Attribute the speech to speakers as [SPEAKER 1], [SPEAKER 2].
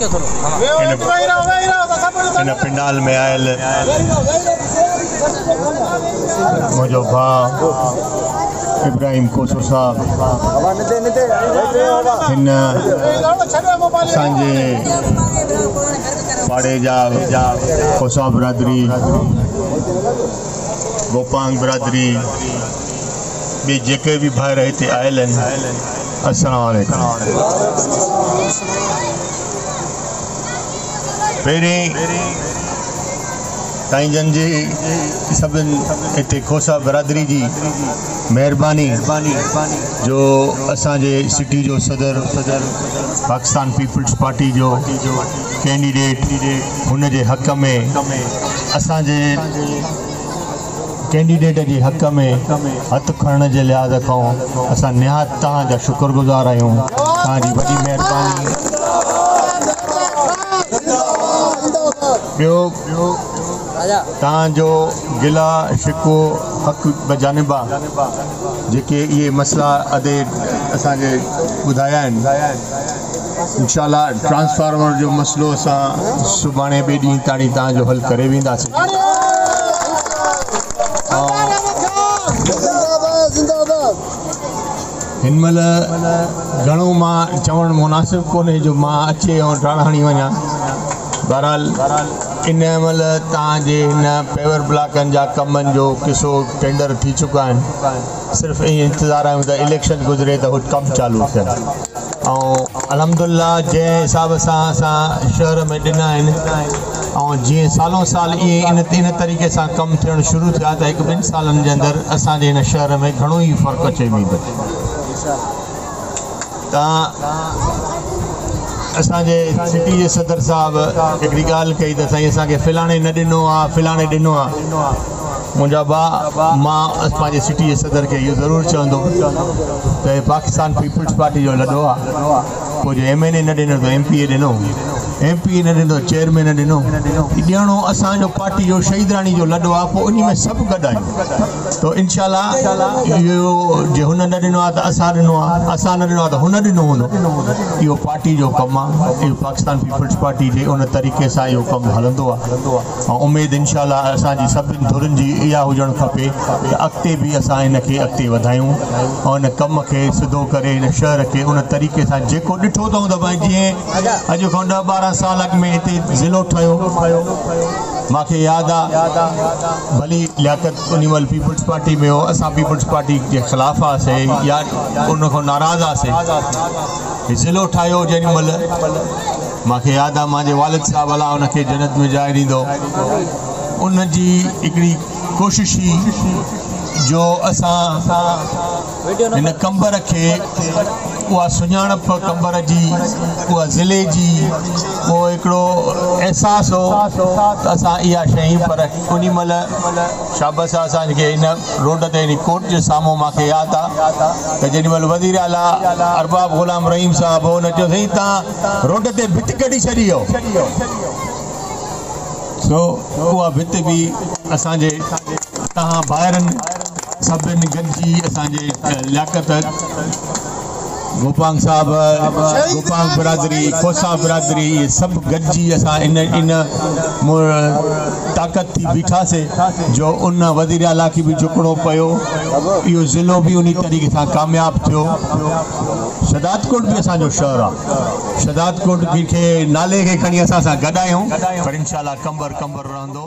[SPEAKER 1] هن پنڊال ۾ آيل منهنجو ڀاء ابراهيم کوسو صاحب، هن اسان جي پاڙي جا کوسا برادري، گوپانگ برادري، ٻي جيڪي به ڀائر هتي آيل آهن، السلام عليڪم. پهرين سائين جن جي سڀن هتي کوسا برادري جي مهرباني جو اسان جي سٽي جو صدر پاڪستان پيپلز پارٽي جو ڪينڊيڊيٽ هن جي حق ۾ اسان جي ڪينڊيڊيٽ جي حق ۾ هٿ کڻڻ جي لحاظ کان اسان نهايت توهان جا شڪر گذار آهيون. توهان جي وڏي مهرباني. ٻيو توهان جو گلا شڪوو حق بجانب آ جيڪي اهي مسئلا ادي اسان کي ٻڌايا آهن انشاء الله ٽرانسفارمر جو مسئلو اسان سڀاڻي ٻئي ڏينهن تاڻي توهان جو حل ڪري وينداسين. هن مهل گهڻو مان چوڻ مناسب ڪونهي جو مان اچي ۽ ڊاڙ هڻي وڃان. بهرحال ان مهل توهان جي هن پيور بلاڪن جا ڪمن جو قصو ٽينڊر ٿي چڪا آهن. صرف ائين انتظار آهيون ته اليڪشن گذري ته هو ڪم چالو ٿين ۽ الحمدلله جنهن حساب سان اسان شهر ۾ ڏنا آهن ۽ جيئن سالون سال ائين ان ان طريقي سان ڪم ٿيڻ شروع ٿيا ته هڪ ٻن سالن جي اندر اسان جي هن شهر ۾ گهڻو ئي فرق اچي ويندو. تان اسان جي سٽي جي صدر صاحب هڪڙي ڳالهه ڪئي ته سائين اسان کي فلاڻي نه ڏنو آ فلاڻي ڏنو آ. منهنجا ڀاء مان پنهنجي سٽي جي صدر کي اهو ضرور چوندم ته هي پاڪستان پيپلز پارٽي جو لڏو آ پوء جي ايم اين اي نه ڏنو ته ايم پي اي ڏنو، ايم پي اي نه ڏنو ته چيئرمين ڏنو، هي ڏيڻو اسان جو پارٽي جو شهيد راڻي جو لڏو آ پوء انهي ۾ سڀ گڏ آهيون ته انشاء الله اهو جي هن نه ڏنو آ ته اسان ڏنو آ، اسان نه ڏنو آ ته هن ڏنو هوندو، اهو پارٽي جو ڪم آ، اهو پاڪستان پيپلز پارٽي جي ان طريقي سان اهو ڪم هلندو آ. ۽ اميد انشاء الله اسان جي سڀن ڌرين جي اها هجڻ کپي ته اڳتي به اسان ان کي اڳتي وڌايون ۽ ان ڪم کي سڌو ڪري هن شهر کي ان طريقي سان جيڪو ڏٺو اٿئون ته ڀائي جيئن اڄ کان ڏهه 12 سال اڳ ۾ هتي ضلعو ٺهيو مانکي ياد آ ڀلي لياقت انهي مهل پيپلز پارٽي ۾ هو اسان پيپلز پارٽي جي خلاف هئاسي يا ان کان ناراض هئاسي ضلعو ٺاهيو جيڏي مهل مان کي ياد آ مانجي والد صاحب الله ان کي جنت ۾ جاء ڏيندو ان جي هڪڙي ڪوشش هئي جو اسان هن قمبر کي اها سڃاڻپ قمبر جي اها ضلعي جي اهو هڪڙو احساس هو ته اسان اها شيء پر انهي مهل شابس آ اسان کي هن روڊ تي يعني ڪورٽ جي سامهون مان کي ياد آ ته جيڏي مهل وزير اعليٰ ارباب غلام رحيم صاحب هو ان چيو سائين تان روڊ تي ڀت ڪڍي ڇڏي هو سو اها ڀت به اسان جي تهان ڀائرن سڀن گڏجي اسان جي لياقت گوپانگ صاحب، گوپانگ برادري، کوسا برادري اهي سڀ گڏجي اسان ان ان طاقت ٿي بيٺاسي جو ان وزير اعليٰ کي به جهڪڻو پيو اهو ضلعو به انهي طريقي سان ڪامياب ٿيو. شهدادڪوٽ به اسان جو شهر آ شهدادڪوٽ کي نالي کي کڻي اسان سان گڏ آهيون پر انشاء الله قمبر قمبر رهندو.